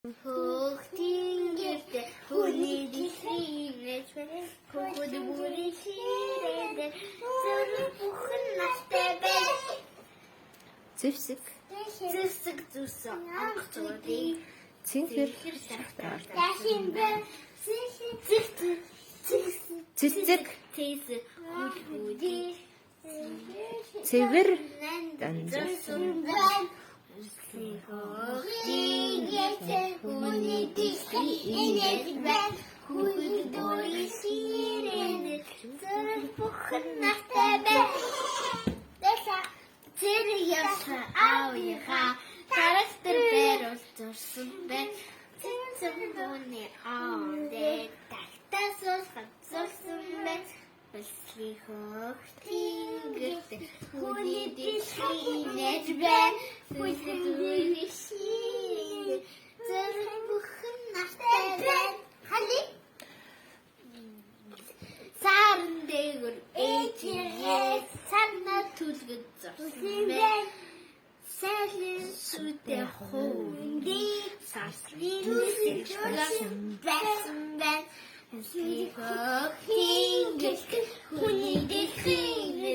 Хөөхтийн гэртээ хүний дэлхийн нэж байна. Хүүхэд бүрийн ширээнд зүрх бүхэн нартай байна. Зэвсэг. Зэвсэг зүсэн онгоцуудыг Цэнхэр цэнхэр шахтаар. Шахтаар. Дашин бэ. Зэг зэг Цэцэг. Тэс хүлхүүдийг Цэвэр данзсан байна. Хөөхтийн гэртээ хүний дэлхийн нэж байна. Хүүхэд бүрийн ширээнд зүрх бүхэн нартай байна. Дэса зэрэг явсан аавынхаа характер баруул зурсан байна. Цэнцэн бууны аан дээр тагтаа суулгаж зурсан байна. Бэлслийн хөөхтийн гэртээ хүний дэлхийн нэж байна. Хүүхэд ширээнд зүрх бүхэн нартай байна. Хали Саран дээгүр ээжээ сарна түлгэд зурсан байна. Сайлын сүдэ хуунди сарслын зүсгсэн байсан байна. Хөхийн гэлт хүний дэлхийн